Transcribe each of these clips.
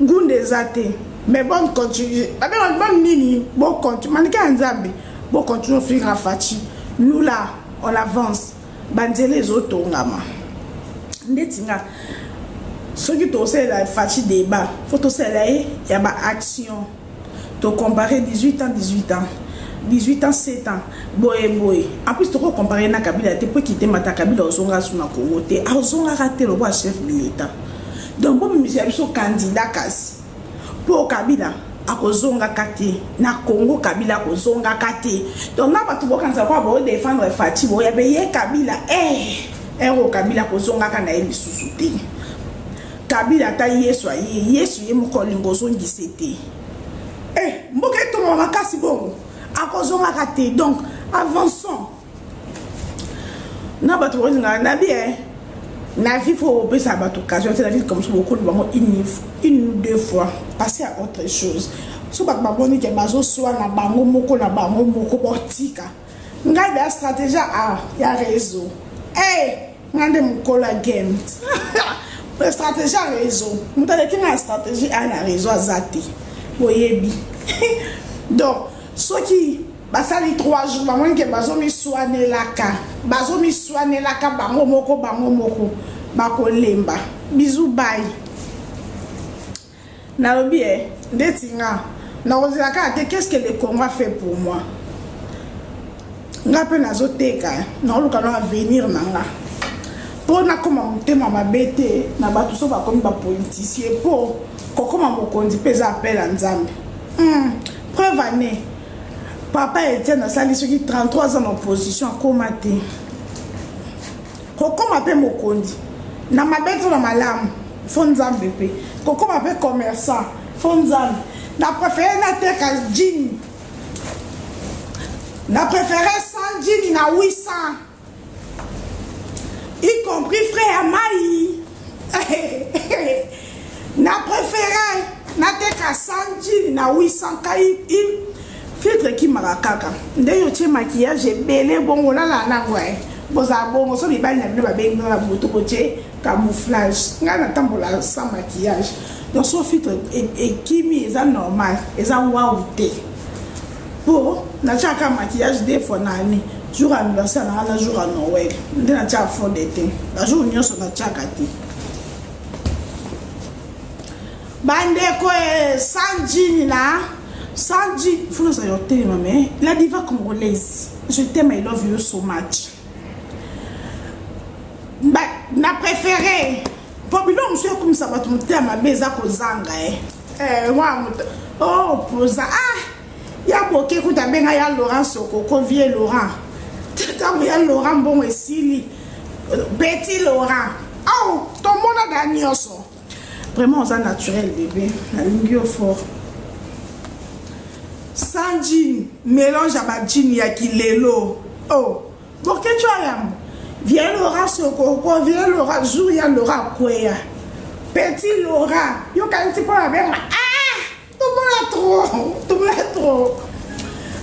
Ngunda eza te mais bonne continue babenga bonne nini bo continue manike ya nzambe bo continue ofinga Fatshi, nous là on avance, banzela ezotongama. Ndeti nga soki tosalela Fatshi débat, faut tosalela ye ya ba action. Tocompare 18 ans, 18 ans, 18 ans, 7 ans, boye boye. En plus tokocompare na Kabila te, po ekite mata Kabila ozonga su na Congo te, azongaka te lokola chef de l'État. Donc bomimisa biso candidat kasi mpo Kabila akozongaka te na Congo, Kabila akozongaka te. Donc na bato bokanisa kwa bodéfendre Fatshi, boya be ye Kabila ero Kabila akozongaka na ye lisusu te. Kabila ata Yesu aye, Yesu ye moko olingo ozongise te. Mboka etongama makasi bongo, akozongaka te. Donc avançons na bato bolingaka na bien na vie. Faut opesa bato occasion te na vie, comme so bokoli bango une ou deux fois, passer à autre chose. So bato bamoni ke bazoswana bango moko na bango moko, botika ngai da stratégie a ya réseau. Ngai nde mokolo ya game, stratégie ya réseau. Moto aleki ngai ya stratégie a na réseau aza te, boyebi. Donc soki basali 3 jours, bamoni ke bazomiswanelaka, bazomiswanelaka bango moko bango moko, bakolemba. Bisous, bye. Nalobi e ndeti nga nakozela kaka te. Qu'est ce que le Congo a fait pour moi? Nga mpe nazoteka, naoluka no avenir na nga mpo nakóma motema mabe te na bato. So bakomi bapoliticien, mpo kokóma mokonzi mpe eza appel ya Nzambe. Preuve ane papa Etienne asali soki 33 ans na opposition, akóma te. Kokóma mpe mokonzi na mabe to na malamu, faut Nzambe. Mpe kokóma mpe commerçant, faut Nzambe. Na préféré nateka jean, na préféré 100 jean na 800, y compris frais ya mai. Na préféré nateka 100 jean na 800 kai filtre ekimaka kaka ndenge otie maquillage ebele bongo, olala nango. Bozala bongo so mibali na bino babengi bino na butu, botie camouflage. Ngai natambola sans maquillage, donc so filtre ekimi eza normal, eza wawu te, po natiaka maquillage deux fois na année, jour anniversaire na nga na jour ya Noël nde natiaka fond de teint. Bajour nyonso natiaka te. Bandeko, sans jean na sans jean funa ozala yo telema. Mais la diva congolaise, je t'aime, I love you so much. Ba, na préféré mpo biloko mosusu ekomisa bato motema mabe eza kozanga mwana moto opoza. Ah, ya boke kuta abenga ya Laurent Sokoko, vieux Laurent. Ntango ya Laurent mbongo esili, petit Laurent, oh, tomona da nyonso. Vraiment oza naturel, bébé, nalingi yo fort. Sans jean, mélange ya bajean ya kilelo. Oh, bokeco yambo vieux Laurent Sokoko, vieux Laurent, jour ya Laurent akweya, petit Laurent yokanisi mpo babenga. Ah, tomona trop, tomona trop.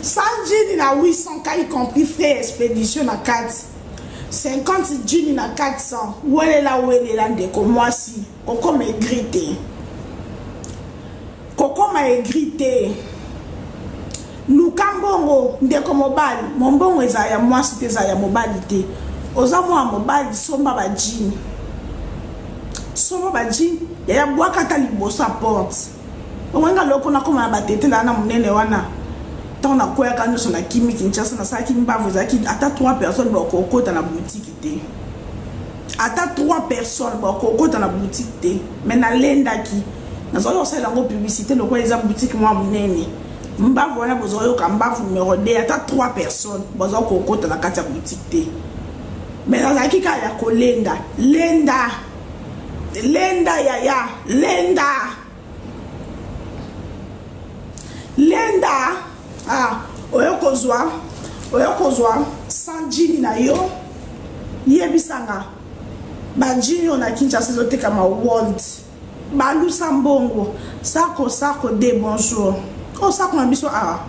100 jean na 800 ka, y compris frais expédition na kati. 50 jean na 400. Welela, welela ndeko mwasi, kokoma aigri te, kokoma aigri te. Luka mbongo, ndeko mobali. Mombongo ezala ya mwasi te, ezala ya mobali te. Oza mwana mobali, somba bajean, somba bajean yaya, bwaka ata liboso ya porte. Ongenga loko nakoma na batetela wana monene wana. Ntango nakweyaka nyonso, nakimi Kinshasa, nasalaki mbavu, ezalaki ata 3 personnes bakokota na boutique te, ata 3 personnes bakokota na boutique te. Mais nalendaki, nazalaki kosalela yango publicité lokola eza boutique mwa monene. Mbavu wana bozoyoka mbavu numéro 2, ata 3 personnes bazwa kokota na kati ya boutique te. Mais nazalaki kaka ya kolenda lenda lenda, yaya, lenda lenda. Ah, oyo kozwa, oyo kozwa 100 jean na yo. Yebisanga, bajean oyo na Kinshasa ezotekama world. Balusa mbongo sako sako de bonjour oyo sako na biso awa.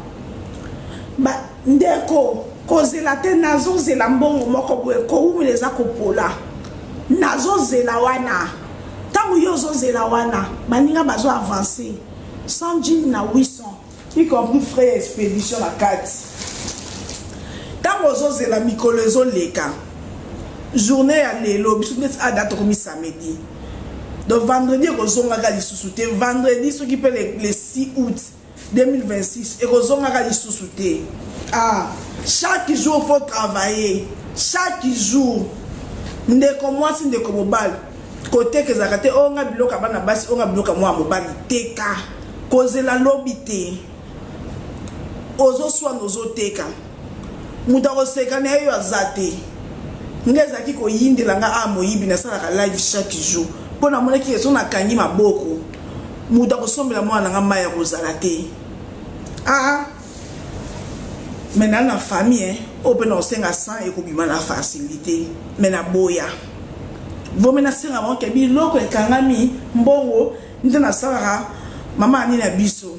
Ndeko, kozela te. Nazozela mbongo moko boye kowumela, eza kopola. Nazozela wana ntango. Ntango yo ozozela wana, baninga bazo avancer 100 jean na 800, y compris frais ya expédition na kati. Ntango ozozela, mikolo ezoleka. Journée ya lelo, biso neti ada tokomi samedi, donc vendredi ekozongaka lisusu te. Vendredi soki mpe le 6 août 2026 ekozongaka lisusu te. Ah, chaque jour faut travailler, chaque jour. Ndeko mwasi, ndeko mobali, koteka ezalaka te oyo nga biloko ya bana basi, oyo nga biloko ya mwana mobali. Teka, kozela lobi te. Ozoswana, ozoteka, moto akoseka na ye yo aza te. Nga ezalaki koyindela nga a moyibi. Nasalaka live chaque jour mpo namonaki ezo nakangi maboko, moto akosombela mwana na nga mai ya kozala te. Ah, mais na na famille oyo mpe na kosenga 100 ekobima na facilité, mais naboya vomi nasenga bango ke biloko ekangami mbongo nde nasalaka. Mama ani na biso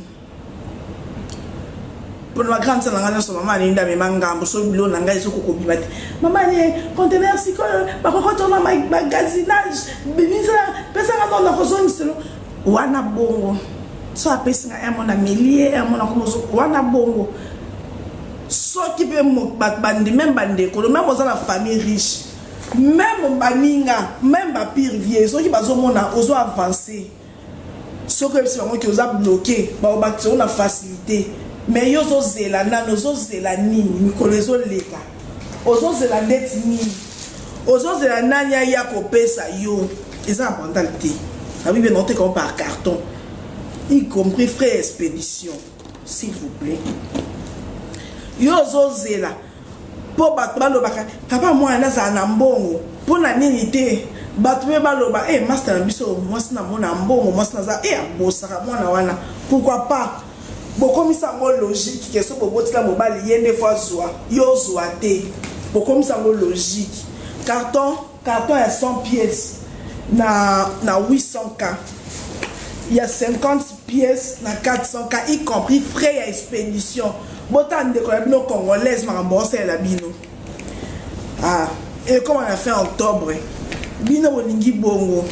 mpona bagrande sœur na ngai nyonso, mama ani nde amema ngambo. So biloko na ngai ezokoka kobima te, mama ani conteneur sikoyo bakokotona magasinage bimisa, pesanga no na kozongiselo wana. Bongo so apesi ngai amo na melie amo na komozo wana. Bongo soki mpe bandi même bandeko, même oza na famille riche, même baninga, même bapire vie, soki bazomona ozo avance, soki oyebisi bango ke oza bloqué, bakobakisa yo na facilité. Mais yo ozozela nani? Ozozela nini? Mikolo ezoleka, ozozela ndeti nini? Ozozela nani aya kopesa yo? Eza na bandal te. Nabi bien, naoteka par carton, y compris frais expédition, s'il vous plaît. Yo ozozela mpo bato balobaka papa mwana azala na mbongo mpo na nini te? Bato mpe baloba e master na biso, mwasi na mona mbongo, mwasi naza e abosaka mwana wana. Pourquoi pas bokomisa yango logique ke so bobotila mobali, ye nde fo azwa, yo ozwa te? Bokomisa yango logique. Carton, carton ya 100 pièces na 800 k, ya 50 pièces na 400 k, y compris frais ya expédition. Botala ndeko na bino congolaise, makambo osalela bino. Ah, ekoma na fin octobre, bino bolingi bongo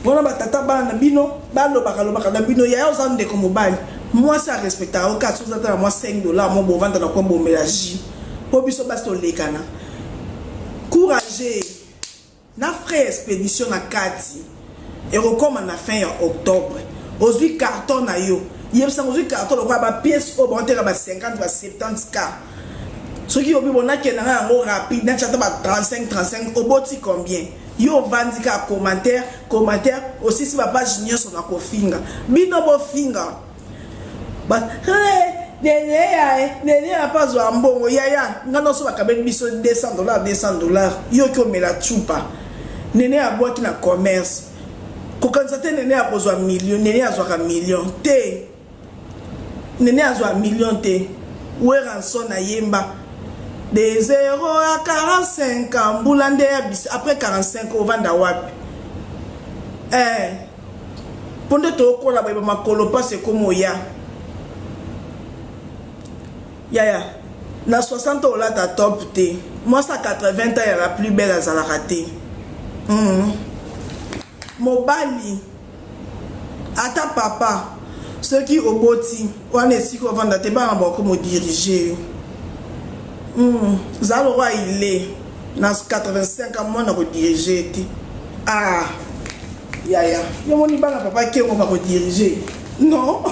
wana. Batata bana na bino balobaka lobaka na bino. Yaya, oza ndeko mobali, mwasi arespectaka yo kasi oza ta na mwa 5 $, mo bovanda na coin, bomela jus, mpo biso basi tolekana. Courage na frais expédition na kati, ekokóma na fin ya octobre. Ozwi carton na yo, yebisanga ozwi carton lokola bapièce oyo baoteka ba 50, ba 70 k. Soki obi bonakenda nga yango rapide, nati ata ba 35 35, oboti combien? Yo ovandi kaka commentaire, commentaire, osisi bapage nyonso na kofinga. Bino bofinga nene nene apa azwa mbongo. Yaya, nga nyonso bakabeli biso 200 $, 200 $. Yoki omela cupa. Nene abwaki na commerce, kokanisa te nene akozwa million. Nene azwaka million te, nene azwa million te. Werrason ayemba de 0 à 45 ans, mbula nde ya biso. Après 45 ovanda wapi? Eh, mpo nde tokola boyeba makolo mpasi ekoma oya. Yaya, na 60 olata top te. Mwasi ya 80 ans ya la plus belle azalaka te. Mobali ata papa, soki oboti wana esika ovanda te, bana bakoma odiriger yo. Za lokwa ile na 85 ans, mwana kodiriger te. Ah yaya, yo moni bana papa kengo bakodiriger? Non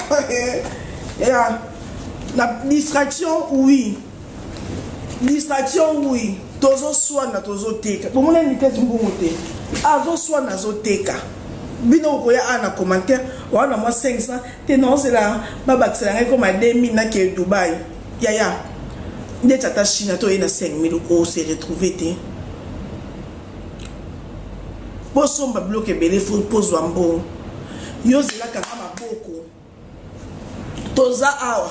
ya na distraction, oui, distraction, oui. Tozoswana, tozoteka, bomona nitesi mbongo te, azoswana, azoteka. Bino okoya a na commentaire wana mwa 500 te, naozela babakisela ngai koma 2000, nake Dubai. Yaya, ndeti ata Chine to oye na 5000, ose retrouve te. Bosomba biloko ebele pozwa mbongo. Yo ozelaka nga maboko. Toza awa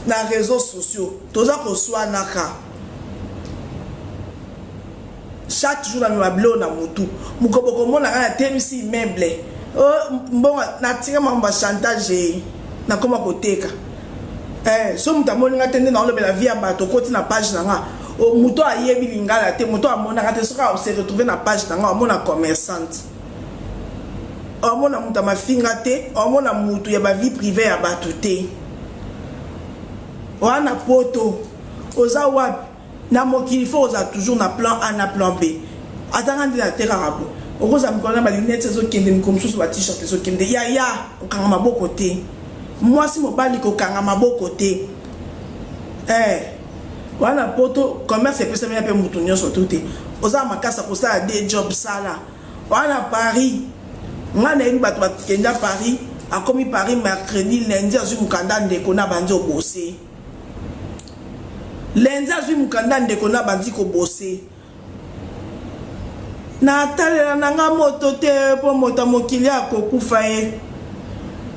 na réseaux sociaux, toza koswanaka chaque jour na mema biloko na motu. Mokolo bokomona ngai natemisi immeuble, mbongo natika makambo ya chantage, nakoma koteka. So moto amoni nga te nde naolobela vie ya bato. Okoti na page na nga, Moto ayebi lingala te, moto amonaka te, soki ose retrouve na page na nga, amona commerçante, omona moto ya mafinga te, omona moto ya bavie privée ya bato te. Wana poto oza wapi na mokili, fo ozala toujours na plan A na plan B. Atanga nde natekaka bo, okozala mikolo na balunettes ezokende, mikolo mosusu ba t-shirt ezokende. Yaya, kokanga maboko te. Mwasi, mobali, kokanga maboko te. Wana poto, commerce epesami mpe motu nyonso tu te. Oza makasi kosala de job, sala. Wana Paris, ngai nayebi bato bakenda Paris, akomi Paris mercredi, lundi azwi mokanda ndeko na bandi obose. Lundi azwi mokanda ndeko na bandi kobose. Natalela na nga moto te, mpo moto ya mokili akokufa ye.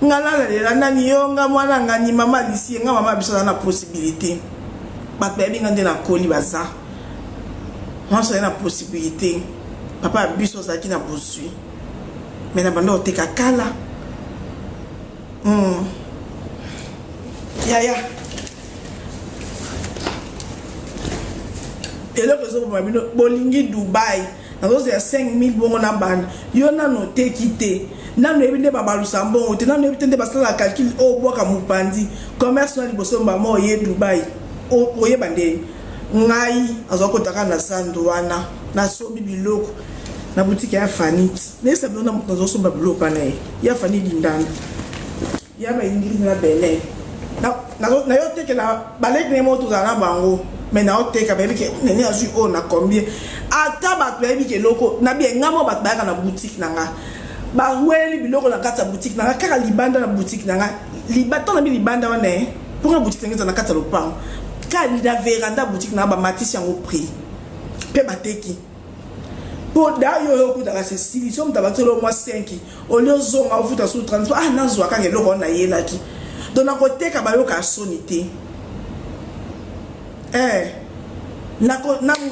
Nga nalalela nani? Yo nga mwana ngani, mama alisi ye. Nga mama biso aza na possibilité, bato bayebi nga nde nakoli, baza mwasi aza na possibilité. Papa ya biso azalaki na bozwi, me na banda oteka kala. Yaya, eloko ezoboma bino, bolingi Dubai, nazozela 5000 bongo na banda. Yo nano oteki te, nano oyebi nde babalusa mbongo te, nano oyebi te nde basalaka calcul oyo obwaka mopanzi commerce na liboso. Mbama oye Dubai, oyeba nde ngai azwa kotaka na zando wana, nasombi biloko na butike ya Fanit. Nayesa bino na moto nazosomba biloko wana, ye ya Fani Lindanda, ya baingili na Benin. Nayotekela baleki ndenge moko tozala na bango, me naoteka, bayebi ke nene azwi oyo na combien. Ata bato bayebi ke eloko na bien nga mo, bato bayaka na boutique na nga, baweli biloko na kati ya boutique na nga, kaka libanda na boutique na nga. Ntango na bi libanda wana, mponga boutique na nga eza na kati ya lopango, kaka na veranda boutique na nga, bamatisi yango prix mpe bateki. Mpo da yo oyo okutaka sesili so moto abateli mwa 5, olie ozonga ofuta su transport. Ah, nazwa kaka eloko wana nayelaki. Donc nakoteka, bayoka soni te.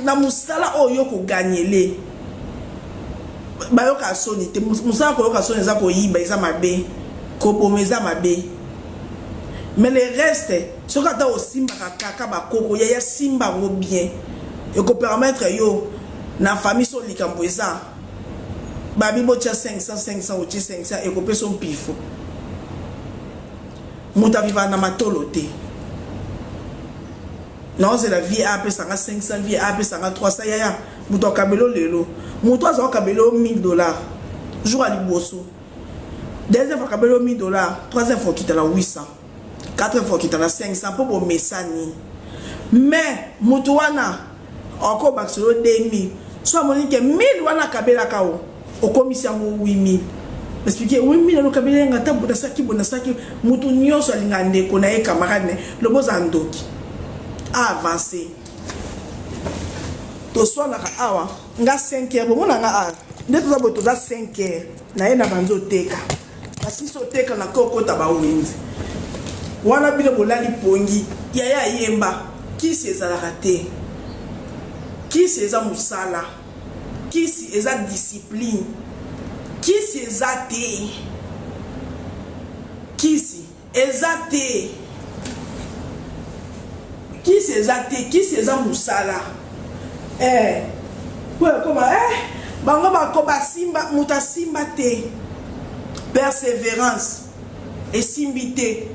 Na mosala oyo yo koganyele, bayoka soni te. Mosala koyoka soni eza koyiba, eza mabe, koboma eza mabe, mais le reste, soki ata osimbaka kaka bakoko, yaya, simba yango bien, ekopermettre yo na famille. So likambo eza, babi botia 500 500, otie 500, ekopesa mpifo. Moto avivaka na matolo te. Naozela vie apesanga 500, vie apesanga 300. Yaya, moto akabelo lelo, moto azwa akabelo 1000 $ jour ya liboso, deuxième fois akabelo 1000 $, troisième fois okita na 800, quatrième fois okita na 500, mpo bomesani. Mais moto wana akobakisa yo 2000. So amoni ke 1000 wana akabelaka o, okomisi yango 8000. Explique 8000 alokabela yanga ata nasaki boye, nasaki. Moto nyonso alingaka ndeko na ye, camarade na ye. Lobo oza ndoki, aavance. Toswanaka awa nga 5 heures, bomona nga awa nde toza boye, toza 5 heures na ye na banzi oteka, basisi oteka na kokota bawenze wana. Bino bolali pongi. Yaya, ayemba kisi ezalaka te. Kisi eza mosala, kisi eza discipline, kisi eza te, kisi eza te, kisi eza te, kisi eza mosala. Po ekoma bango bako basimba, moto asimba te. Persévérance esimbi te,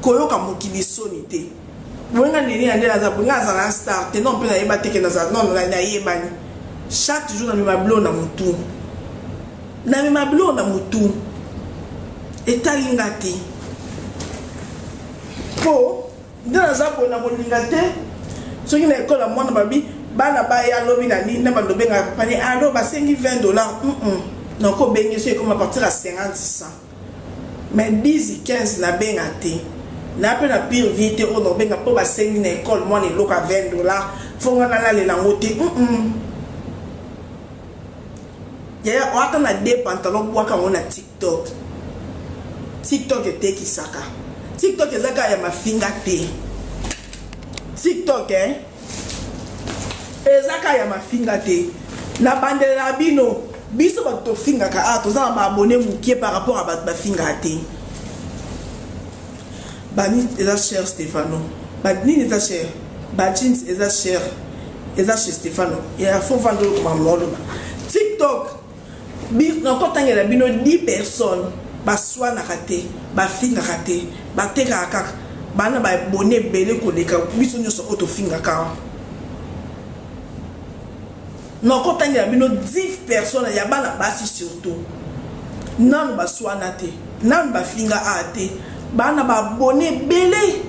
koyoka mokili soni te. Boyenga nini ya nde naza boye, nga azala na star te, non. Mpe nayeba te ke nazala, non, nayebani. Chaque jour namema biloko na motu, namema biloko na motu, etali nga te. Mpo nde naza boye, na kolinga te soki na ekole ya mwana babi bana baya lobi na nini na bando obengaka papa ni alo, basengi 20 $. Nakobengi so ekoma partir ya 50, 100, mais 10, 15 nabenga te. Na mpe na pire vie te oyo nakobenga mpo basengi na ekole mwana eloko ya 20 $, fonga nalalela yango te. Yaya, oata na de pantalon, bwaka yango na TikTok. TikTok etekisaka. TikTok eza kaka ya mafinga te. TikTok eza kaka ya mafinga te. Na bandela na bino, biso bato tofingaka awa, toza na baabonnés mokie par rapport a bato bafingaka te. Bani eza cher, Stefano, banini eza cher, bajeans eza cher. Eza chez Stefano. Ya faut vendre okoma moloba. TikTok nakotangela bino 10 personnes baswanaka te, bafingaka te, batekaka kaka bana ba abonné ebele koleka biso nyonso oyo tofingaka. Nakotangela bino 10 personnes ya bana basi surtout nanu baswana te, nanu bafinga a te, bana ba abonné ebele.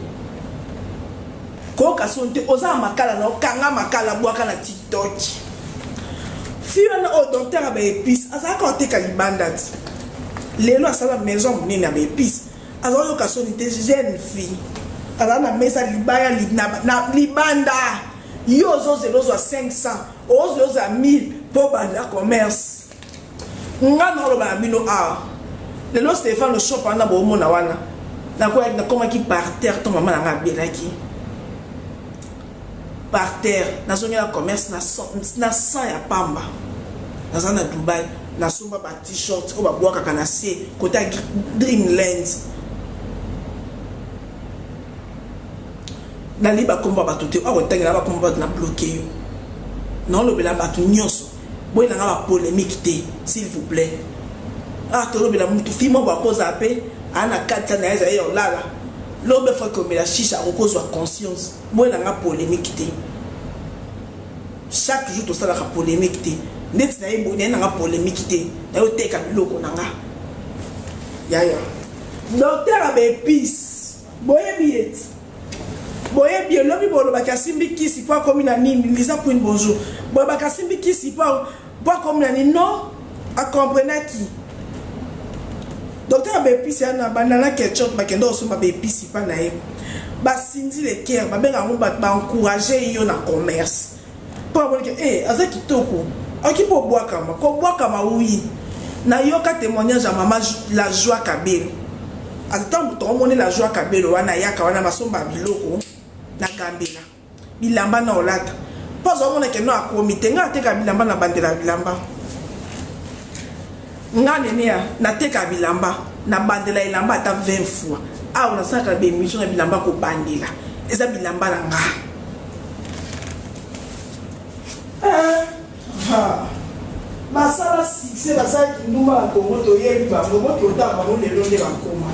Koyoka soni te, oza na makala na okanga makala bwaka na TikTok. Fille wana oyo docteur ya ba épices azalaka oteka libanda ti lelo asala maison monene ya ba épices, azoyoka soni te. Jeune fille azala na mesa libaya na libanda, yo ozozela ozwa 500, ozela ozwa 1000 mpo banda commerce. Nga naoloba na bino awa lelo, Stefano shop wana boomona wana, nakomaki par terre to mama na nga abelaki par terre, nazongela commerce na 100 ya pamba. Naza na Dubai, nasomba ba t-shirt oyo babwakaka na se kota Dreamland. Nali bakombo ya bato te, oyo akotangela bakombo bato na bloke yo. Naolobela bato nyonso, boyelanga ba polémique te, s'il vous plaît. Ah, tolobela mutu fi moko akozala mpe aa na kati na ye, ezali ya olala lobe fo komela shisha, akokozwa conscience. Boyelanga polémique te, chaque jour tosalaka polémique te. Ndeti na ye boye, naye nanga polémique te, naye oteka biloko na nga. Yaya docteur ya ba épices, boyebi ye ti boyebi elobi, bolobaki asimbi kisi mpo akomi na nini. Lisa Queen, bonjour. Bolobaki asimbi kisi mpo akomi na nini. Non, akomprenaki docteur ya ba épices yana banda na ketchup, bakende kosomba ba épices mpa na ye. Basindi leker, babenga yango bato ba encourage yo na commerce mpo amoniki e aza kitoko, akoki mpo obwakama kobwakama. Wi, nayoka témoignage ya mama La Joie Kabelo. Ata moto omoni La Joie Kabelo wana, ayaka wana basomba biloko na gambela bilamba na olata mpo azomona ke no akomi te. Ngai ateka bilamba na bandela bilamba, nga nene ya nateka bilamba na bandela elamba ata 20 fois. Awa nasalaka ba émission na bilamba, kobandela eza bilamba na nga. Basala succès, basalaki ndumba na Kongo, toyebi bango. Boki otala bango lelo nde bakoma.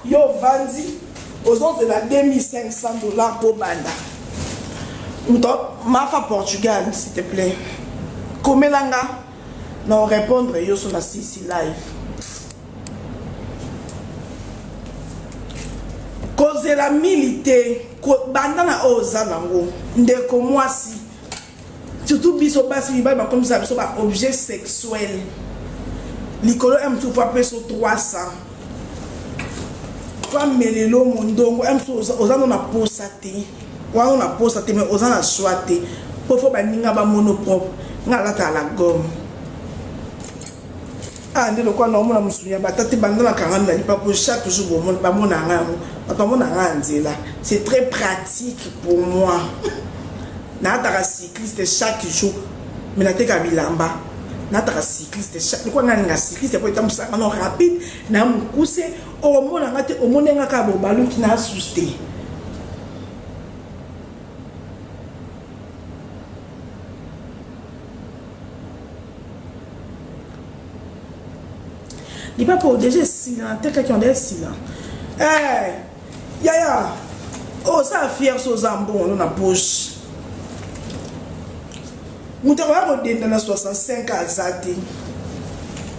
Yo ovandi, ozozela 2500 $ mpo banda moto. Mafa Portugal, s'il te plaît, komelanga na répondre yo so na sisi live. Kozela mili te, banda na oyo oza nango, ndeko mwasi. Surtout biso basi, mibali bakomisa biso ba objet sexuel. Likolo ya mosusu po apesa 300 po amelelo mondongo ya mosusu, oza no na posa te wana, na posa te, mais oza na choix te mpo fo baninga bamono propre. Nga alataka la gomme. Ah, nde lokola naomona mosuni ya bata te, banda nakangami na lipapo, chaque jour bamona nga yango, bato bamona nga ya nzela. C'est très pratique pour moi. Naataka cycliste chaque jour, mais nateka bilamba. Nataka cycliste lokola nga nalinga cycliste po etambusaka no rapide na mokuse. Omona nga te, omoni nga kaka bobaluki na asusu te. Lipapa oyo deja esila, natekaki yango esila. Eh, yaya, oza fier so oza mbongo no na poche. Moto akoya kodenda na 65 aza te,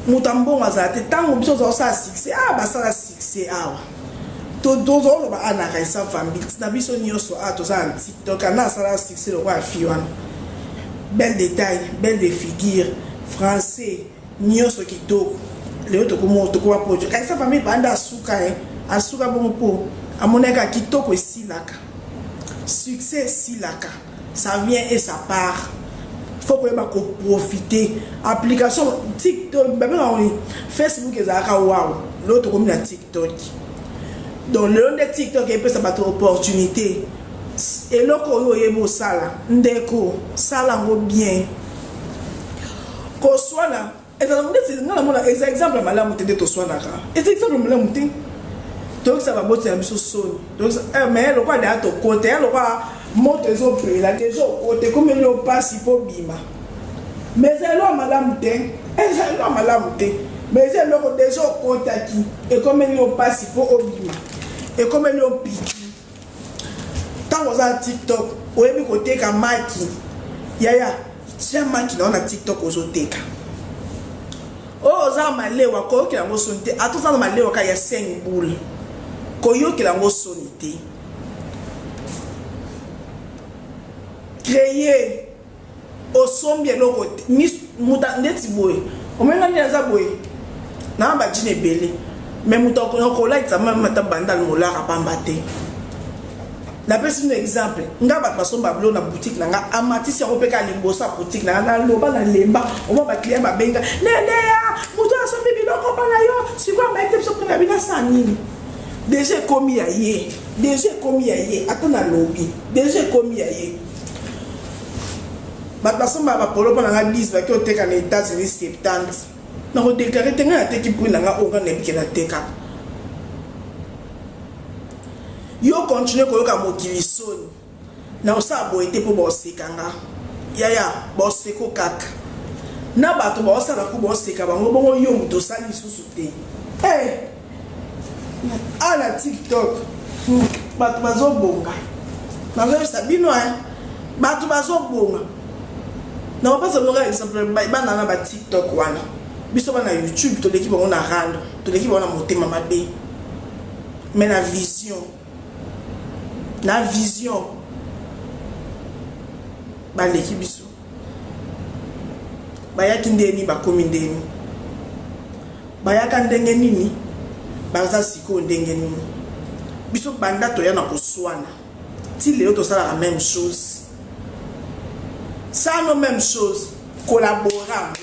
moto ya mbongo azala te. Ntango biso oza kosala succès, ah, basala succès awa, tozoloba a na Raisa Fambi na biso nyonso a toza na TikTok ana asala succès lokola fi wana, belle de taille, belle de figure, français nyonso kitoko. Lelo tokoma poto. Raisa Famille banda asuka, e asuka bongo mpo amonaka kitoko esilaka, succès esilaka, ça vient et ça part. Faut koyeba koprofite application TikTok, babengaka nini, Facebook ezalaka waw. Lelo tokomi na TikTok. Donc lelo nde TikTok epesa bato opportunité. Eloko oyo oyebi osala, ndeko, sala yango bien. Koswana. Ezalaka ndeti nga namona eza exemple ya malamu te nde toswanaka. Eza exemple ya malamu te. Toyokisa baboti na biso soni. Toyokisa eh, mais lokola deya tokota ya lokola moto ezopela deja okota ekomeli yo mpasi mpo bima. Mais eza eloko ya malamu te. Eza eloko ya malamu te. Mais eza eloko deja okotaki ekomeli yo mpasi mpo obima. Ekomeli yo piki. Ntango oza na TikTok oyebi koteka maki yaya tia maki na yo na TikTok ozoteka oyo oza na malewa koyokela yango soni te ata oza na malewa kaka ya 5 boule koyokela yango soni te créer Osombi eloko te muta ndeti boye omoni nga nde naza boye na ba jean ebele mais moto akolakisa meme ata bandal molara pamba te napesi bino exemple nga bato basomba bilo na boutique na nga amatisi yango mpe kaka liboso ya boutique na nga naloba na lemba omwa baclient babenga neneya moto asombi biloko mpa na yo sikoyo amatisi biso mpo na bino asala nini deja ekomi ya ye deja ekomi ya ye ata nalobi deja ekomi ya ye Bato basombaka ba polo mpo na nga 10 bake oteka na Etats-Unis 70. Nako declare te ngai nateki prix na nga oyo ngai nayebi ke natekaka. Yo continue koyoka mokili soni. Na osala boye te mpo baoseka nga. Yaya baoseko kaka. Na bato baosala ku baoseka bango bongo yo moto osali lisusu te. Hey! Eh! Ah na TikTok bato bazobonga nazoyebisa bino eh bato bazobonga nakopesa bino kaka exemple bana na ba TikTok wana biso bana YouTube toleki bango na rando toleki bango na motema mabe mais na vision na vision baleki biso bayaki ndeni bakomi ndeni Bayaka ndenge nini? Baza sikoyo ndenge nini? Biso banda toya na koswana ti lelo tosalaka meme chose. Sala no meme chose, collabora yango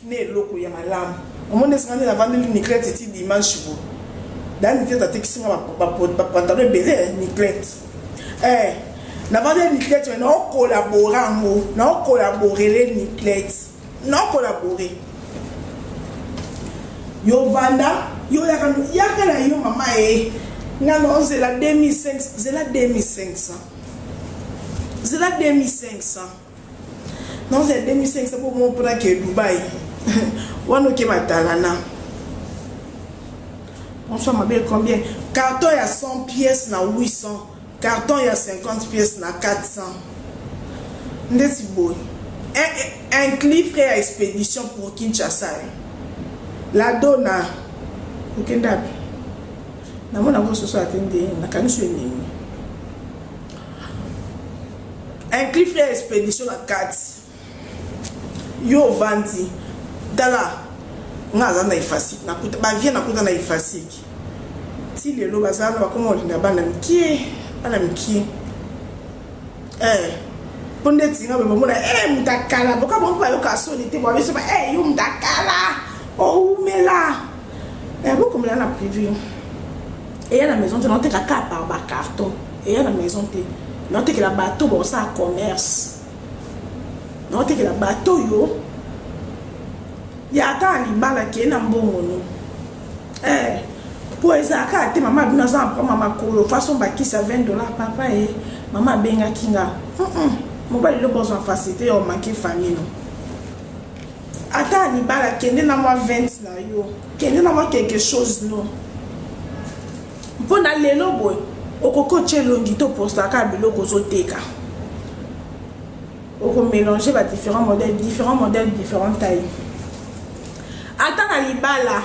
na eloko ya malamu. Omoni esika nde navandeli Niclette ti dimanche bo. Da Niclette atekisi nga ba pantalon ebele Niclette. Eh, navandeli Niclette mais nao collabora yango, nao collaborele Niclette. Na collaborer. Yo vanda, yo yaka yaka na yo mama eh. Nga no zela 2500, zela 2500. Zela 2500. Non zela 2500 pour mon pona ke Dubaï. Wana oke matalana. Bonsoir ma belle, combien? Carton ya 100 pièces na 800. Carton ya 50 pièces na 400 ndeti boye inclus frais ya expedition pour Kinshasa la dona okenda wapi namona yango soso ate nde nakanisi enemi inclus frais ya expedition na kati yo ovandi tala nga aza na ifasik nakuta bavie nakuta na ifasik ti lelo baza na bakoma kolinga bana mikie bana mikie eh mpo ndeti nga boye bamona eh moto akala boka bango bayoka soni te babiso ba eh yo moto akala owumela eh bokomela na privé eya na maison te naoteka kaka par bacarton eya na maison te naotekela bato bakosala commerce Naotekela bato oyo ya ata na libala ke na mbongo no eh po ezalaka kaka te mama bino aza na problème ya makolo façon bakisa 20 dollars papa e mama abengaki nga mobali eloko ozwa facilité ya omake famille no ata na libala kende na mwa 20 na yo kende na mwa quelque chose no mpo na lelo boye okoki otya elongi to postaka biloko ozoteka oko mélanger ba différents modèles différents modèles différentes tailles ata na libala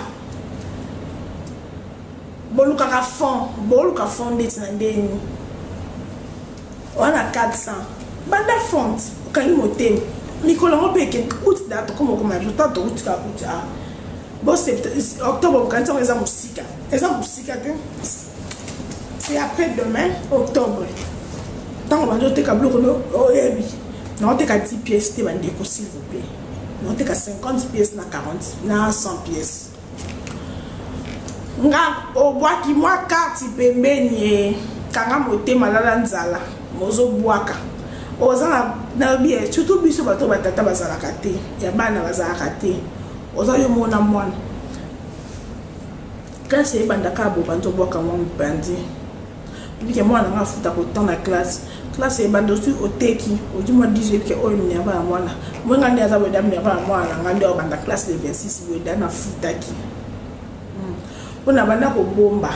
bolukaka fond boluka fond ndeti na ndeni wana 400 banda fond okangi motema mikolo yango mpe ekende out da tokoma okoma biso ta toutika out a bo octobre bokanisi yango eza mosika eza mosika te c'est après demain octobre ntango bandi oteka biloko no oyebi naoteka 10 pièces te bandeko s'il vous plaît naoteka 50 pièces na 40 na 100 pièces nga obwaki mwa karte pembeni ye kanga motema lala nzala mozobwaka oza na bien surtout biso bato batata bazalaka te ya bana bazalaka te. Oza yo moko na mwana. Classe ebanda kaka boye bandi obwaka mwa mopanzi. Oyebi ke mwana na nga afutaka autant na classe. Classe ebanda ozwi oteki, ozwi mwa 10 oyebi ke oyo minerval ya mwana. Moi nga nde aza boye da minerval ya mwana na nga nde obanda classe le 26 boye da nafutaki. Mpo na banda kobomba.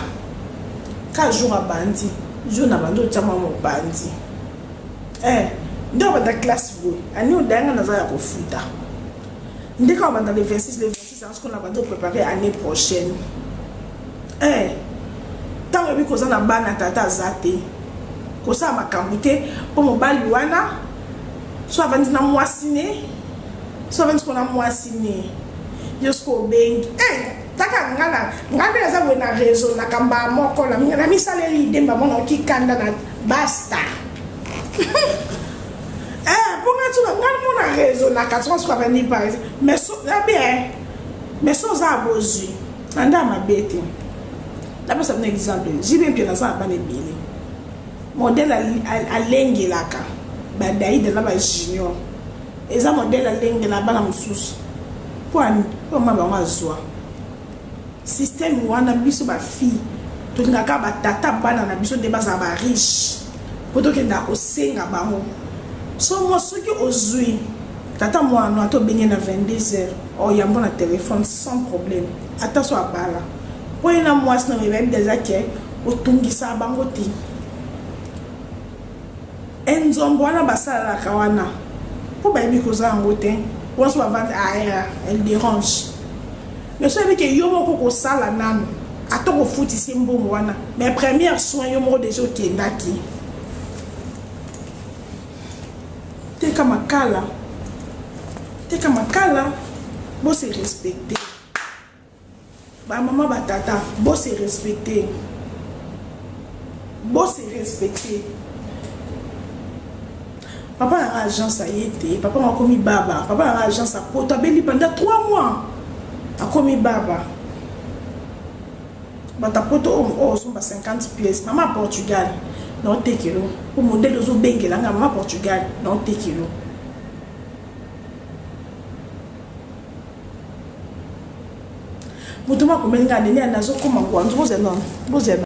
Ka jour abandi, jour na bandi otya mwa mopanzi. Eh, nde obanda classe boye. Ani odanga naza ya kofuta. Nde kaka obanda le 26, le 26 yango sikoyo na bandi oprepare année prochaine. Eh, ntango oyebi koza na bana tata aza te. Kosala makambo te mpo mobali wana so avandi na mwasi ne so avandi sikoyo na mwasi ne yo sikoyo obengi eh, taka nga na nga nde naza boye na raisonnaka mbaa moko na misaleli ide mba mona oki kanda na basta eh, mpo nga tsuka nga mona raisonnaka tsuka suka avandi par mais so na bien mais so oza bozwi na nde ya mabe te. Napesa bino exemple, JB Mpiana aza na bana ebele. Modèle alengelaka ba Daida na ba Junior. Eza modèle alengela bana mosusu. Po po mama bango azwa. Système wana biso ba fille tolingaka ba tata bana na biso nde bazala ba riche. Po tokendaka kosenga bango. So moi soki ozwi tata mwana ata obenge na 22 heures oyambo na téléphone sans problème ata so abala. Po ye na mwasi na bayebi deja ke otungisaka bango te. Enzombo wana basalalaka wana po bayebi koza yango te. Wana so bavandi aya elle dérange. Mais so yebi ke yo moko kosala nanu ata okofutisi mbongo wana mais première soin yo moko deja okendaki. Teka makala. Teka makala. Bo se respecter. Ba mama ba tata bo se respecter. Bo se respecter. Papa na nga agence aye te, papa nga akomi baba, papa na nga agence apoto abeli pendant 3 mois. Akomi baba. Bato poto oyo osomba 50 pièces, mama Portugal na otekelo, po modèle ozobengela nga mama Portugal na otekelo. Moto moko akomeli nga nene nazokoma ngwanzu bozela bozela.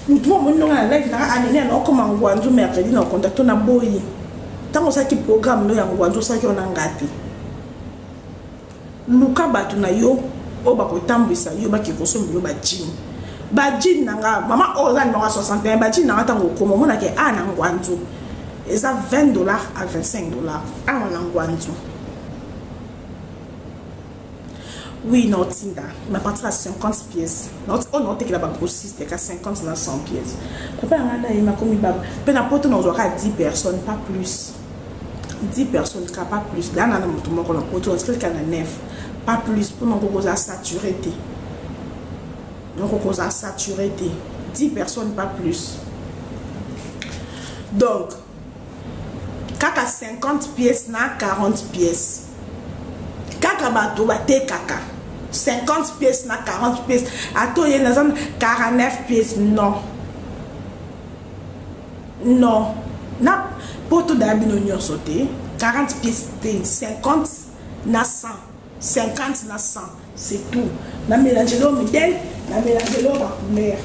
Moto moko amoni nonga na live nanga anene anaokoma ngwanzu mercredi na contacte na boyi. Ntango osalaki programme no ya ngwanzu osalaki wana nga te. Luka bato na yo oyo bakotambwisa yo bake kosomba yo ba jean. Ba jean na nga mama oyo oza numero 61 ba jean na nga ntango okoma omonake a na ngwanzu eza 20 dollars à 25 dollars awa na ngwanzu. Oui, naotinda mais à partir ya 50 pièces oyo naotekela ba grossiste ka 50 na 100 pièces. Papa ya nga na ye makomi baba mpe na poto nazwaka 10 personnes pas plus. 10 personnes ka pas plus. Dana na moto moko na poto natikali ka na 9 pas plus mpo nakoki kozala saturé te. Nakoki kozala saturé te. 10 personnes pas plus. Donc kaka 50 pièces na 40 pièces. Kaka bato batekaka 50 pièces na 40 pièces. Ata oye naza 49 pièces non. Non. Na poto daya bino nyonso te 40 pièces te 50 na 100. 50 na 100 c'est tout. Na mélanger lo modèle, na mélanger lo ba couleur.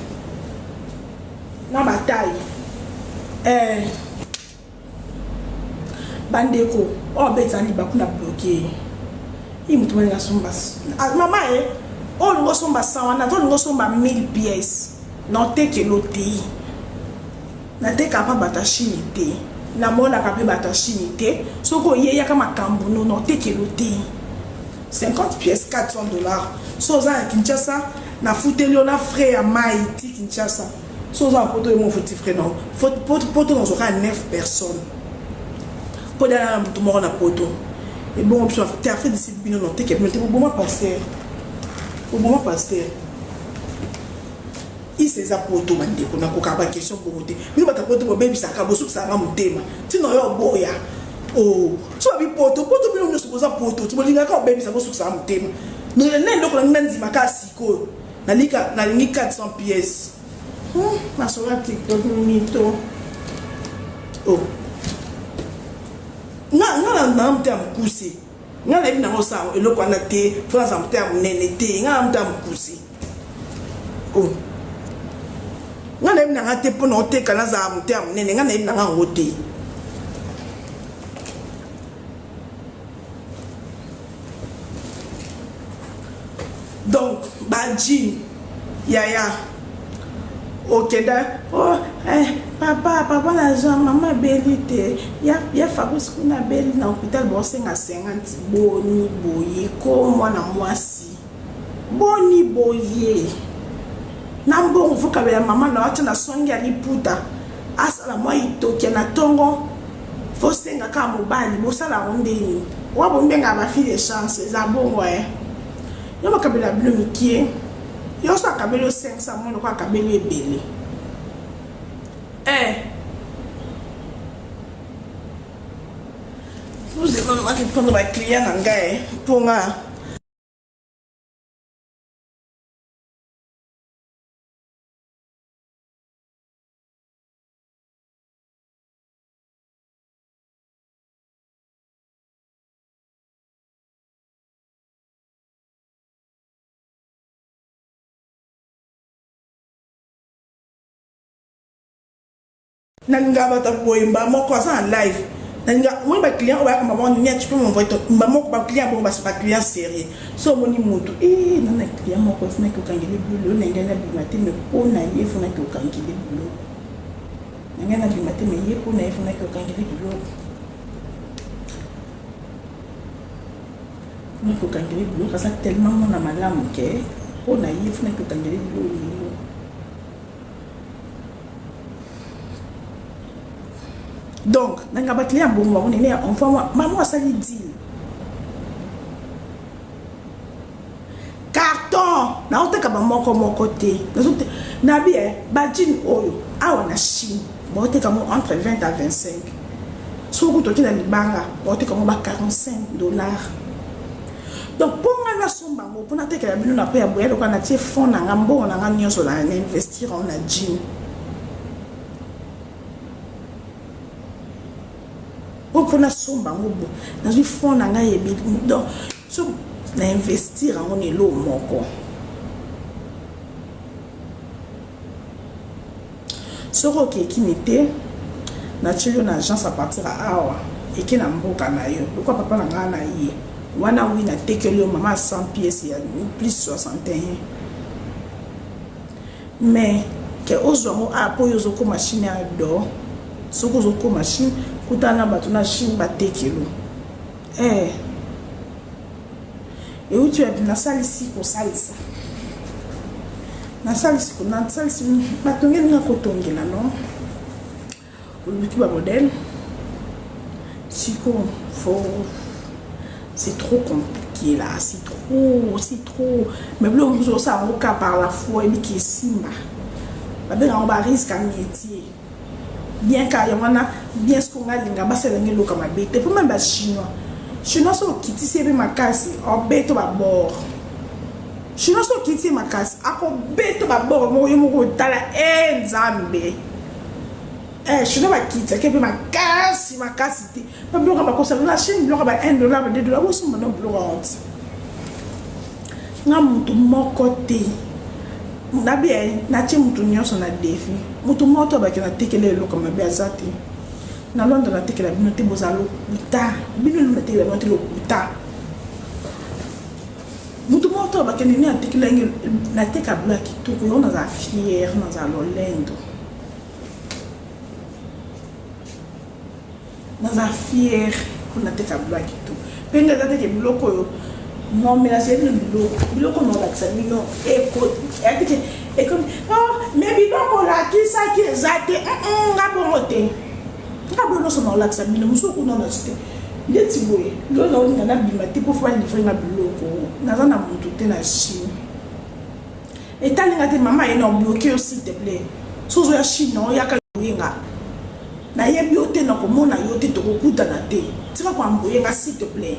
Na ba taille. Eh bandeko oyo abetisa libaku na bloke ye moto balinga somba mama e oyo olingi osomba 100 wana to olingi osomba 1000 pièces na otekelo te. Natekaka pa bato ya Chine te. Namonaka pe bato ya Chine te. Soki oye yaka makambu no na otekelo te. 50 pièces 400 dollars. So oza na Kinshasa nafuteli yo na frais ya mayi ti Kinshasa. So oza na poto yo moko ofuti frais na yo. Poto nazwaka 9 personnes. Po dala na moto moko na poto. Ebongo biso te Afrique du Sud bino na oteke bino te boboma pasteur. Boboma pasteur. Isa eza poto bandeko nakokaka ba question bongo te bino bato ya poto bobebisaka bosukisaka nga motema ntina oyo oboya oh so babi poto poto bino nyonso boza poto ti bolingaka obebisa bosukisaka motema na eloko na ngai nandima kaka sikoyo. Nalingi 400 pièces. Masolo ya TikTok mito. Oh. Nga nga na na motema mokuse. Nga nayebi nango osala eloko wana te, fo nazala motema monene te. Nga na motema mokuse. Oh. Nga nayebi nanga te mpo na oteka nazala motema monene. Nga nayebi nanga yango te. Donc ba jean yaya okenda oh, eh, papa papa nazwa mama abeli te ya, ya Fabrice kuna abeli na hôpital baosenga 50 boni boye ko mwana mwasi boni boye na mbongo fokabela mama na atya na songi ya liputa asala mwa itokia na ntongo fosenga kaka mobali bosala yango ndeni wa bombengaka bafille de chance eza bongo e yo bakabela bino mikie yo so akabeli yo 500 mwana ko akabeli ebele eh vous répondre ba client na ngai mpo nga Nalinga bato ya boye mbala moko aza na live nalinga omoni ba client oyo bayaka mama nia tu peux m'envoyer ton mbala moko ba client bongo ba client sérieux so omoni mutu eh na na client moko efunaki okangeli biloko na ngai nabima te mais mpo na ye efunaki okangeli biloko na ngai nabima te mais ye mpo na ye efunaki okangeli biloko funaki okangeli biloko aza tellement mwana malamu ke mpo na ye efunaki okangeli biloko lelo. Donc nanga ba client bongo bango nene ya enfant moi maman asali deal carton naoteka ba moko moko te nabi eh, ba jean oyo awa na Chine baoteka ngo entre 20 à 25 soki kutu oke na libanga baoteka ngo ba 45 dollars. Donc mpo nga nasomba yango mpo natekela bino na mpe ya boya lokola natie fond na nga mbongo na nga nyonso na investir yango na jean oyo mpo nasomba yango bo nazwi fond na ngai ebeli. Donc so na investir yango na eloko moko, soki okekini te natieli yo na agence à partir ya awa eke na mboka na yo lokola papa na ngai na ye wana wi natekeli yo mama 100 pièces ya plus 61 mais ke ozwa yango a mpo oyo ozokóma Chine ya do. Soki ozokóma Chine, kutana na bato na Chine batekelo eh. Euti wapi? Nasalisi kosalisa, nasalisi nasalisi batongeli nga kotongela no oluki bamodèle siko fo c'est trop compliqué là, c'est trop, c'est trop. Mais biloko mosusu osala yango ka par la foi ebiki esimba. Babenga yango barisque ya métier bien ka yango wana bien. Soki onga alinga basalangi eloko ya mabe te mpo meme bachinois, chinois so okitisi ye mpe makasi obeto babord. Chinois so okitisi ye makasi akobeto babord moko yo moko otala e nzambe. Chinois bakitaki mpe makasi makasi te mpo biloko bakosala na Chine, biloko ba 1 dollar, ba 2 dollar, bosomba na biloko yango ti nga motu moko te nabi natie motu nyonso na défi. Motu moko to abaki natekela eloko mabe aza te na Londres. Natekela bino te, bozala lokuta bino nde natekela bino te, lokuta. Motu moko to abaki nini atekela nge. Nateka bilo ya kitoko yango, nazala fière, nazala lolendo, naza fière mpo nateka bilo ya kitoko mpe nde eza teke biloko oyo nomélange bino biloko biloko nolakisa bino etike ekomi me biloko olakisaki eza te nga bongo te. Nga boye nyonso naolakisa bino mosusu kuna nazwi te ndeti boye lelo naolinga nabima te mpo fo balivre nga biloko. Naza na motu te na Chine etalinga te. Mama ye na obloke yo, s'il te plaît. So ozoya Chine na oyaka boyenga nayebi yo te, nakomona yo te, tokokutana te. Tika koamboye nga, s'il te plaît.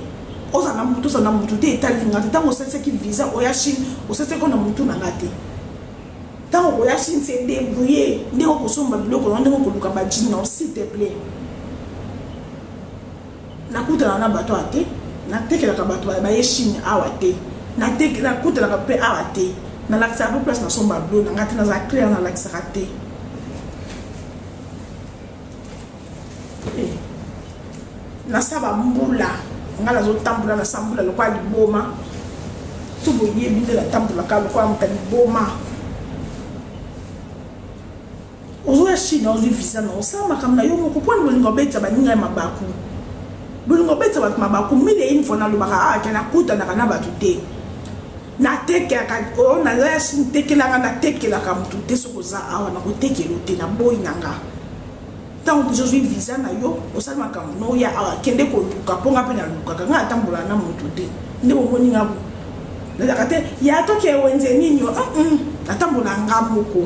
Ozala na mutu ozala na mutu te etali nga te. Ntango osalisaki visa oya Chine, osalisaki na mutu na nga te. Ntango okoya Chine, se débrouiller ndenge okosomba biloko na ndenge okoluka ba jean na s'il te plaît. Nakutana na bato awa te, natekelaka bato baye Chine awa te, nakutanaka mpe awa te, nalakisaka mpe place nasomba bilo na nga te, nazala claire, nalakisaka te. Eh. Nasa bambula nga nazotambola na sambula lokola liboma, so boyebi nde natambolaka lokola moto ya liboma. Ozoya Chine, ozwi visa na osala makambo na yo moko. Mpona bolingo obetisa baninga ya mabaku, bolingo obetisa bato mabaku mille et une fois. Nalobaka awa ke nakutanaka na bato te, natekelaka oyo naza ya Chine, tekelanga, natekelaka motu te. Soki oza awa, nakotekela te, naboyi na nga. Ntango mpenza ozwi visa na yo, osali makambo na oya awa, kende koluka, mpo nga mpe nalukaka. Nga natambolaka na motu te, nde bomoni nga bo nazalaka te ya toke wenze nini. Natambola nga moko.